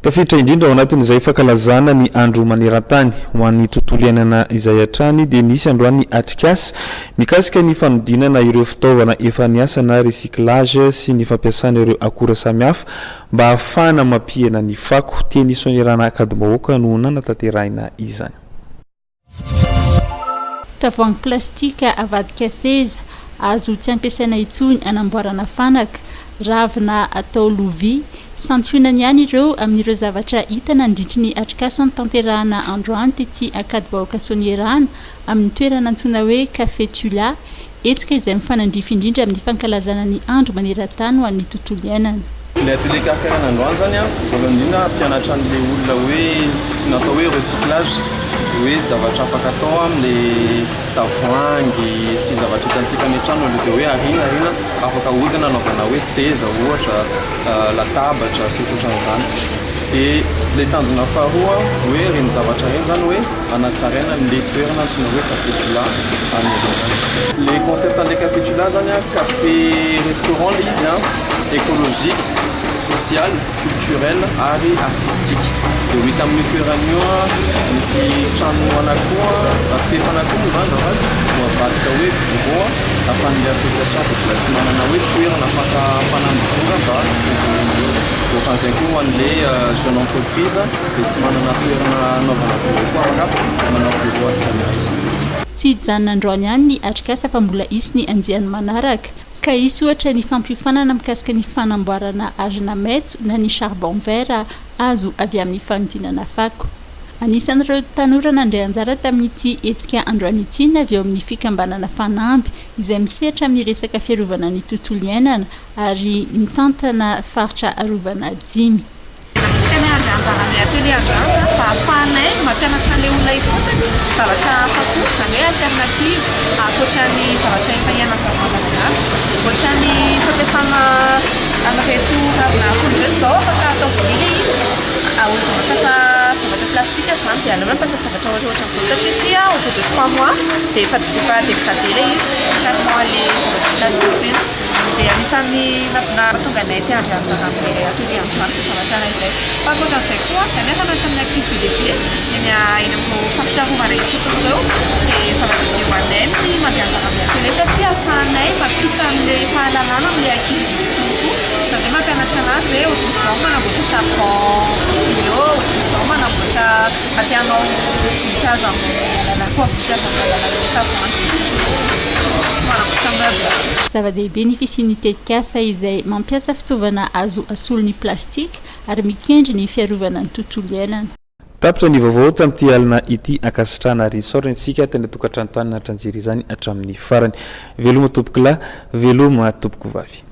Tafiditra indrindra ao anatin'izay fankalazana ny andro maneran-tany ho an'ny tontolo iainana izay hatrany dia nisy androany ny atrikasa mikasika ny fanodinana ireo fitaovana efa niasa na recyclage sy ny fampiasana ireo akora samihafa mba hahafahana mampihena ny fako. Teny Soanierana Ankadimbahoaka no nanatanterahina izany. Tavoahangy plastika avadika seza, azo tsy ampiasaina intsony anamboarana fanaka, ravina atao lovia. Santionany ihany ireo amin'ireo zavatra hita nandritry ny atrikasa notanterahana androany tety Ankadibahoaka Soanierana amin'ny toerana antsoina hoe Café Tula, Hetsika izay mifanandrify indrindra amin'ny fankalazana ny Andro maneran-tany ho an'ny tontolo iainana. Ilay atelier karakaraina androany zany an, voalohany indrindra hampianatra an'ilay olona hoe ny atao hoe recyclage, hoe zavatra afaka atao amin'ilay tavoahangy sy zavatra hitantsika any an-trano au lieu de hoe ariana ariana, afaka ahodina anaovana hoe seza ohatra, latabatra sy ohatrohatran'izany. Dia ilay tanjona faharoa hoe ireny zavatra ireny zany hoe hanatsaraina an'ilay toerana antsoina hoe Café Tula any aoriana any. Ilay concept an'ilay Café Tula zany an, café restaurant ilay izy an, écologique, social, culturel ary artistique. Dia ho hita amin'io toerana io an, misy trano anankiroa, fefy anankiroa moa izany azafady, no avadika hoe bureau an, ahafahan'ilay association izay mbola tsy manana hoe toerana afaka ahafahana mivory mba hivoriana eo. Ohatran'izay koa ho an'ilay jeune entreprise. dia tsy manana toerana hanaovana bureau koa afaka manao bureau aty aminay. Tsy hijanona androany ihany ny atrikasa fa mbola hisy ny andiany manaraka, ka hisy ohatra ny fampiofanana mikasika ny fanamboarana arina maitso na ny charbon vert azo avy amin'ny fanodinana fako. Anisan'ireo tanora nandray anjara tamin'ity hetsika androany ity ny avy ao amin'ny fikambanana Fanamby izay misehatra amin'ny resaka fiarovana ny tontolo iainana ary mitantana faritra arovana dimy. Tena handray anjara amin'ny atelier androany za mba ahafahanay mampianatra an'ilay olona ifotony zavatra hafa koa, izany hoe alternative ankoatra ny zavatra efa iainan'zareo andavanandro. Ohatra ny fampiasana an'ireto ravina akondro ireto izao afaka atao vilia ilay izy, ohatra mampiasa zavatra plastique izany dia aleo mampiasa zavatra ohatrohatran'izao satria ity au bout de trois mois dia efa efa dégradé ilay izy contrairement an'ilay zavatra plastique ireny. Dia anisan'ny nahatonga anay te handray anjara amin'ilay atelier androany izay zavatra izay. Fa ankoatran'izay koa, izahay miara-miasa amin'ny ankizy be dia be eny eny amin'ireo fahatsiarovana ifotony ireo dia zava-dehibe ho anay ny mandray anjara amin'ny atelier satria ahafahanay mampita an'ilay fahalalana amin'ilay ankizy eny ifotony koa. Izany hoe mampianatra anazy hoe ohatran'izao manamboatra savon bio, ohatran'izao manamboatra ampianao voninkazo amin'ny alalan'ny koa voninkazo amin'ny alalan'ny tavoahangy manamboatra meuble. Zava-dehibe ny fisian'ny tetikasa izay mampiasa fitaovana azo asolo ny plastika ary mikendry ny fiarovana ny tontolo iainana. Tapitra ny vaovao tamin'ity alina ity. Ankasitrahana ary isaorana isika tany an-tokantrano tany nahatranjery izany hatramin'ny farany. Veloma tompokolahy, veloma tompokovavy.